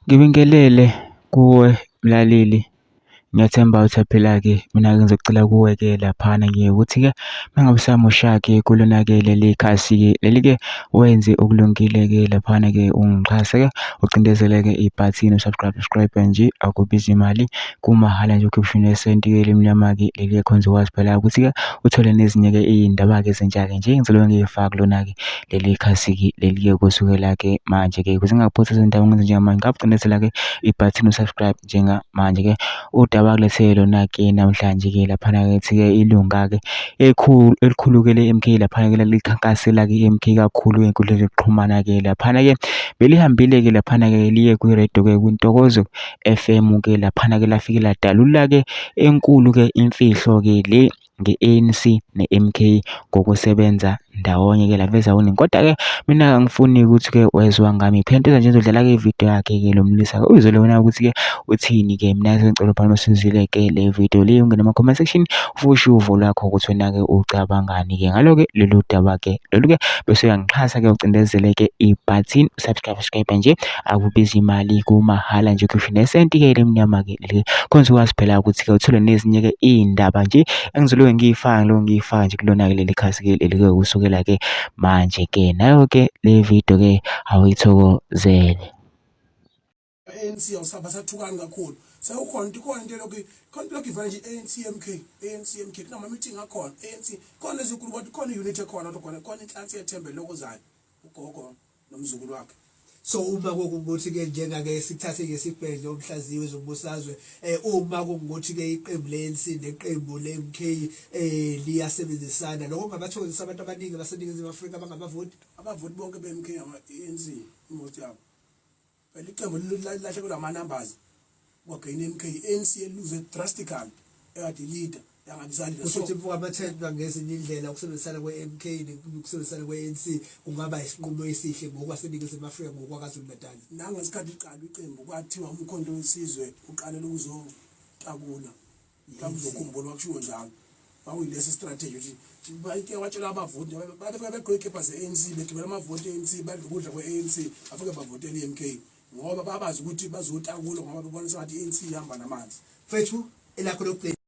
Ngibingelele kuwe mlaleli, ngiyathemba ukuthi phela-ke mina-ke ngizocela kuwe-ke laphana-ke ukuthi-ke mangabe usamusha-ke kulona-ke leli khasi-ke leli-ke wenze okulungile-ke laphana-ke ungixhase-ke ucindezeleke ibhathini subscribe nje akubizi imali kumahhala nje ukhipha nesenti-ke elimnyama-ke leli-ke khonza ukwazi phela ukuthi-ke uthole nezinye-ke iy'ndaba-ke ezintsha-ke nje engizobe ngiyifaka kulona-ke leli khasi-ke leli-ke kusukela-ke manje-ke ukuze ngingaphothi izindaba ngenze njengamanje ngaphucindezela-ke ibhathini subscribe njengamanje-ke udaba kulethele lona-ke namhlanje-ke laphana-ke ethi-ke ilunga-ke elikhulu-ke le-MK laphana-ke lalikhankasela-ke i-MK kakhulu ey'nkundleni zokuxhumana-ke laphana-ke belihambile-ke laphana-ke liye kwi-radio-ke kwintokozo FM-ke laphana-ke lafike ladalula-ke enkulu-ke imfihlo-ke le nge-ANC ne-MK ngokusebenza ndawonye-ke laveza uningi. Kodwa-ke mina angifuni ukuthi-ke wezwa ngami phela nje uzodlala-ke ividiyo yakhe-ke lo mlisa-ke uyizwele wena ukuthi-ke uthini-ke. Mina sengicela ubhalwe usizwile-ke le video le ungene ama-comment section ufushe uvo lwakho ukuthi wena-ke ucabangani-ke ngalo-ke lolu daba-ke lolu-ke bese uyangixhasa-ke ucindezeleke ibhathini subscribe nje akubizi imali kumahhala nje ukhiphe nesenti-ke elimnyama-ke le khonza ukwazi phela ukuthi-ke uthole nezinye-ke iy'ndaba nje engizolobe ngiyifaka nje kulona-ke leli khasi-ke leli-ke kusukela-ke manje-ke nayo-ke le video-ke awuyithokozele. ANC awusabasathukani kakhulu sekukhona into lokhu ivana nje ANC MK kunama meeting akhona ANC khona lezikulu kodwa khona unity ekhona khona inhlansi yethembe lokuzayo ugogo nomzukulu wakhe. So uma ukuthi-ke njengake sithathe-ke sibhedle omhlaziwe zombusazwe uma kungukuthi-ke iqembu le-ANC neqembu le-MK liyasebenzisana lokho kungabathokozisa abantu abaningi baseNingizimu Afrika abangabavoti bonke be-MK ama-ANC imoto yabo phela iqembu lilahlekelwa ama-numbers kwagain MK ANC eluze drastically ekade leader yangabizali ukuthi mfuka amathendwa ngezinye indlela ukusebenzisana kwe-MK nokusebenzisana kwe-ANC kungaba isinqumo esihle ngokwaseNingizimu Afrika ngokwakaZulu Natal. Nangesikhathi iqala iqembu kwathiwa umkhonto wesizwe uqalela ukuzotakula kamzokhumbula wakushiwo njalo bawuyilesi strategy ukuthi bayike watshela abavoti bafika begoalkeeper ze-ANC bedibela amavoti e-ANC badlukudla kwe-ANC afike bavotela i-MK ngoba babazi ukuthi bazotakula ngoba bebona sengathi i-ANC ihamba namanzi. Fethu elakho lokubheka